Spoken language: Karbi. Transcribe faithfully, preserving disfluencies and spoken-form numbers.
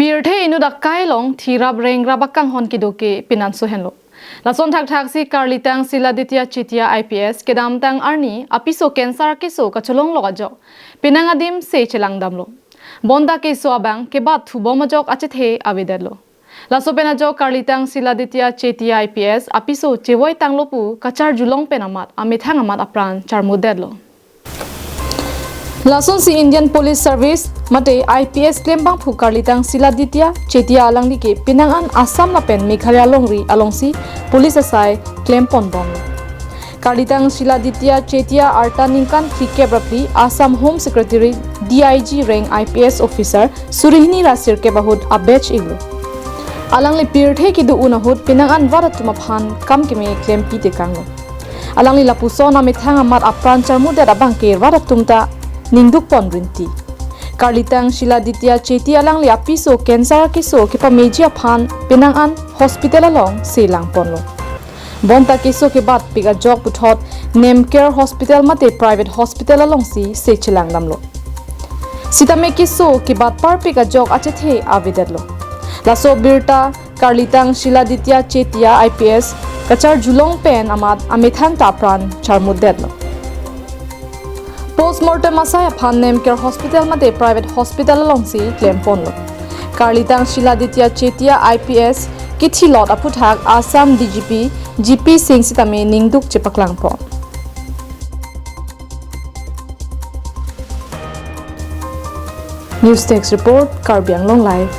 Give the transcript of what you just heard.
Pirthe inut akai along thi rap reng rap akanghon kedo ke penang suhenlo. Lason thakthaksi Karlitang Shiladitya Chetia I P S kedamtang arni apiso cancer keso kacholonglok ajok penang adim se chelangdamlo. Bonta keso abang kebat thubom ajok achethe avedetlo. Laso pen ajok Karlitang Shiladitya Chetia I P S apiso chevoitanglo pu kacharjulong pen amat amethang amat apran charmutdetlo. Lasonsi Indian Police Service mate I P S klembangphu Karlitang Shiladitya Chetia alangli ke penang an Assam lapen Meghalaya longri alongsi police asai klemponbom. Karlitang Shiladitya Chetia arta ningkan phlikep ra phli Assam Home Secretary D I G rank I P S officer suri hini ra sirkep ahut a-batch inglo. Alangli pirthe kedo-un ahut penang an rat atum aphan kam keme klempi tekanglo. Alangli lapuson amethang amat apran charmutdet abang ke rat atum ta ningdukpon rinti. Karlitang Shiladitya Chetia alangli apiso cancer keso kepameji aphan penang an hospital along se langponlo. Bonta keso kebatpik ajok puthot Nemcare Hospital mate private hospital alongsi se chelangdamlo. Sitame keso kebatparpik ajok achethe avedetlo. Laso birta Karlitang Shiladitya Chetia I P S kacharjulong pen amat amethang ta apran charmutdetlo. Postmortem asai aphan Nemcare Hospital mate private hospital alongsi klemponlo. Karlitang Shiladitya Chetia I P S kithilot aphuthak Assam D G P G P Singh sitame ningduk chepaklangpon. News Desk Report, Karbi Anglong Live.